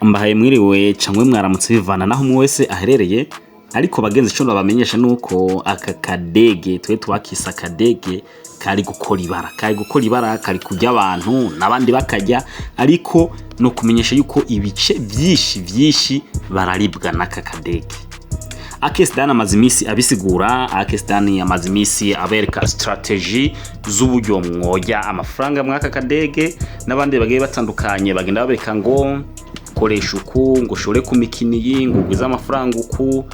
Mbahaye mwiriwe cangwe mwaramutse, bivana naho umwe wese aherereye. Ariko bagenzi, ico nobamenyesha nuko aka kadege twe twakise akadege kari gukora ibara, kari gukora ibara, kari kurya abantu n'abandi bakarya. Ariko no kumenyesha yuko ibice vyinshi vyinshi bararibwa n'aka kadege. Akes Dan amaze imisi abisigura. Akes Dan amaze imisi abereka strategy z'uburyo mwoja amafaranga mwaka kadege, n'abandi bagiye batandukanye bagenda babereka ngo koresha uku, ngo ushore ku mikino iyi, ngo ugwize amafaranga uku.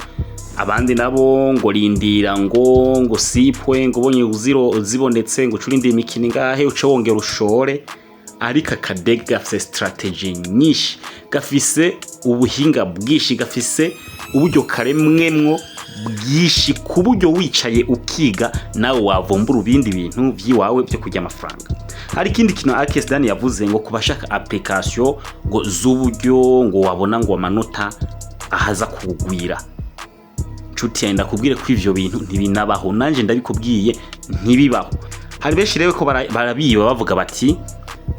Abandi nabo ngo rindira, ngo sipwe, ngo ubonye zero zibonetse, ngo uce urindira imikino ingahe, uce wongera ushore. Ariko akadege gafise strategy nyinshi, gafise ubuhinga bwinshi, gafise uburyo karemwemwo bwinshi, ku buryo wicaye ukiga nawe wavumbura ibindi bintu vy'iwawe vyo kurya amafaranga. Hari ikindi kintu Akes Dan yavuze ngo ku bashaka application ngo z'uburyo ngo wabona ngo amanota ahaza kugwira. Nshuti yanjye, ndakubwire ko ivyo bintu ntibinabaho. Nanje ndabikubwiye, ntibibaho. Hari benshi rero ko barabiba, bavuga bati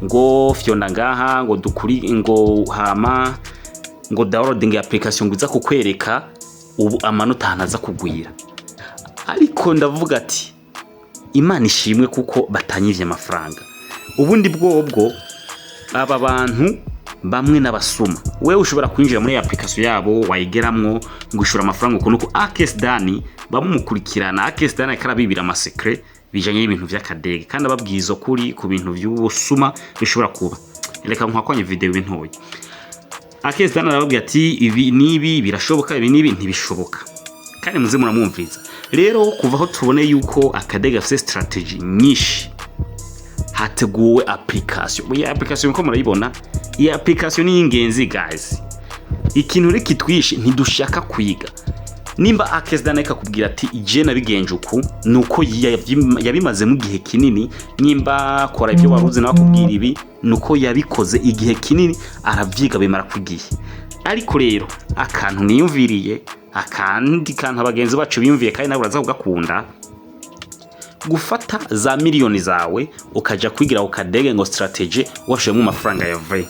ngo fyonda ngaha, ngo dukuri, ngo hama ngo downloading application ngo iza kukwereka ubu amanota ahantu aza kugwira. Ariko ndavuga ati Imana ishimwe kuko batanyivye amafaranga. Ubundi bwobwo aba bantu bamwe n'abasuma. Wewe ushobora kwinjira muri application yabo, wayigeramwo ngo ushora amafaranga ukuntu ko Akes Dan bamumukurikirana. Akes Dan ariko arabibira ama secret bijanye n'ibintu vy'akadege, kandi ababwiza kuri ku bintu vy'ubusuma bishobora kuba. Reka nkwakwanye video bintoye. Akes Dan arababwira ati ibi n'ibi birashoboka, ibi n'ibi ntibishoboka, kandi muze muramwumviriza. Rero kuva aho tubone yuko akadege gafise strategy nyinshi, hateguwe application. Iyi application nko murayibona, iyi application ni ingenzi guys. Ikintu reka kitwishe, ntidushaka kwiga. Nimba Akes Dan akakubwira ati je nabigenje uku, nuko yabimazemo igihe kinini. Nimba kora ibyo waruzi nawe akubwira ibi, nuko yabikoze igihe kinini, aravyiga, bimara ku gihe. Ariko rero akantu niyumviriye, akandi kantu abagenzi bacu biyumviye, kandi nawe uraza kugakunda: gufata za miliyoni zawe ukaja kwigira ku kadege ngo strategy, washoyemo amafaranga ya vrai,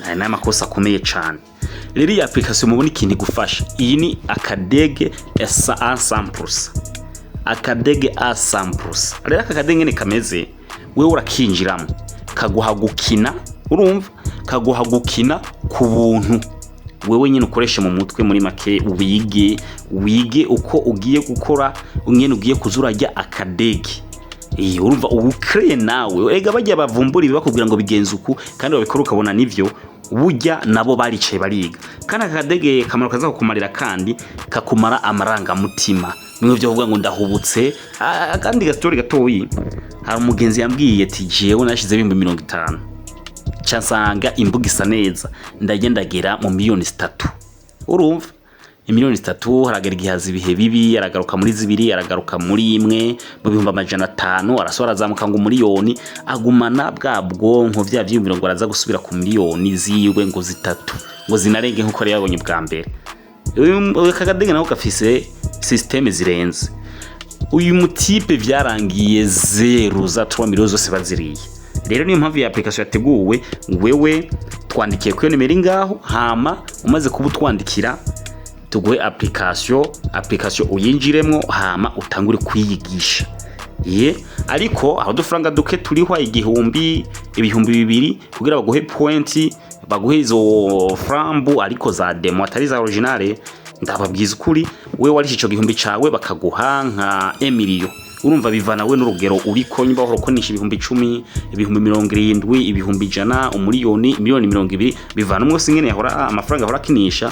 aya ni amakosa akomeye cane. Rero iyi application mubona ikintu igufasha, iyi ni akadege esa a 100%, akadege a 100%. Rero aka kadege ngene kameze, wewe urakinjiramo, kaguha gukina, urumva, kaguha gukina ku buntu. Wewe nyine ukoreshe mu mutwe, muri make wige, wige uko ugiye gukora, nyine ugiye kuza urarya akadege. Iyo urumva ubu kreye nawe, ega bajya bavumbura ibi bakubwira ngo bigenze uku, kandi babikora ukabona nivyo. Burya nabo baricaye bariga. Kandi aka kadege kamaro kaza kukumarira, kandi kakumara amarangamutima bimwe byo kuvuga ngo ndahubutse. Akandi gastory gatoyi, hari umugenzi yambwiye ati jewe nashize 50,000, nca nsanga imbuga isa neza, ndagenda ndagera mu 3 miliyoni. Urumva imiliyoni 3, haragera igihe haza ibihe bibi, aragaruka muri 2, aragaruka muri 1 mu 500,000, arasubira arazamuka ngo 1 miliyoni. Agumana bwa bwonko, vya vyiyumviro ngo araza gusubira ku miliyoni ziwe ngo 3, ngo zinarenge nkuko yari yabonye bwa mbere. Uyu kakadege nako gafise système zirenze. Uyu mutipe vyarangiye zéro, za 3 miliyoni zose baziriye. Rero niyo mpamvu iyi application yateguwe. Wewe twandikiye kuri iyo nimero ngaho, hama umaze kuba utwandikira tuguhe application. Application uyinjiremwo, hama utangure kuyigisha ye. Ariko aho udufaranga duke turiho, 1000, 2000, kugira baguhe point, baguhe izo frambu, ariko za demo, atari za originale. Ndababwiza ukuri, we warishe ico gihumbi cawe bakaguha nka emiliyo. Urumva bivana we n'urugero uriko. Nyumva wahora ukonisha 10,000, 70,000, 100,000, 1 miliyoni, 20 miliyoni, bivana umwe wese ingene yahora amafaranga ahora akinisha.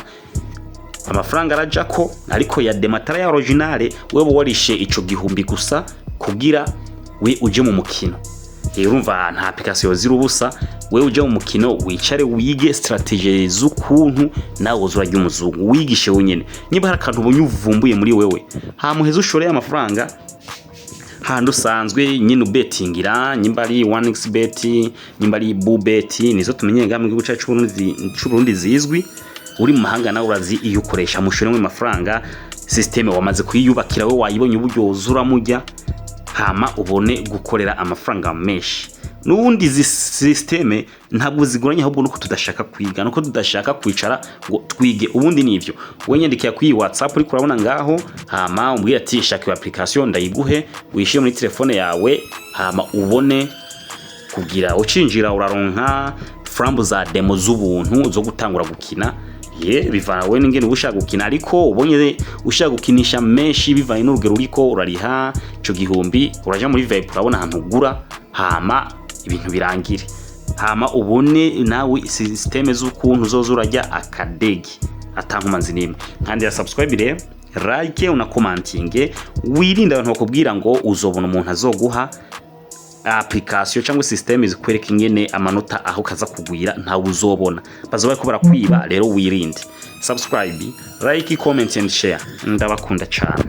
Amafaranga arajako, ariko ya demo, atari ya originale. Wewe warishe ico gihumbi gusa kugira we uje mu mukino. Urumva nta application ziri ubusa. Wewe uje mu mukino, wicare wige strategy z'ukuntu nawe uzurarya umuzungu, wigishe wenyene. Niba hari akantu ubonye uvumbuye muri wewe, hamuheza ushoreye amafaranga handi usanzwe nyine ubetingira, nyimba ari 1xBet, nyimba ari Bubet, nizo tumenyeye ngaha mu gihugu cyacu c'Uburundi zizwi. Uri mu mahanga nawe urazi iyo ukoresha, mushoremo amafaranga. Système wamaze kuyiyubakira, we wayibonye uburyo uzuramujya, hama ubone gukorera amafaranga menshi. N'ubundi izi système ntabwo zigoranye, ahubwo nuko tudashaka kwiga, nuko tudashaka kwicara ngo twige. Ubundi nivyo. Wowe nyandikira kuri WhatsApp uriko urabona ngaho, hama umbwire ati: "Shaka iyo application ndayiguhe, uyishire muri telefone yawe, hama ubone kugira ucinjira." Uraronka frambo za demo z'ubuntu zo gutangura gukina. Ye bivana wowe n'ingene uba ushaka gukina, ariko ubonye ushaka gukinisha menshi, bivanye n'urugero uriko urariha ico 1000, uraja muri VIP, urabona ahantu ugura, hama ibintu birangire, hama ubone nawe système z'ukuntu uzoza urajya akadege atankumanzi n'imwe. Nkandira subscribe rero, like, unakomantinge. Wirinde abantu bakubwira ngo uzobona umuntu azoguha application cyangwa système zikwereka ingene amanota aho kaza kugwira. Ntawe uzobona, bazoba bariko barakwiba. Rero wirinde. Subscribe, like, comment and share. Ndabakunda cyane.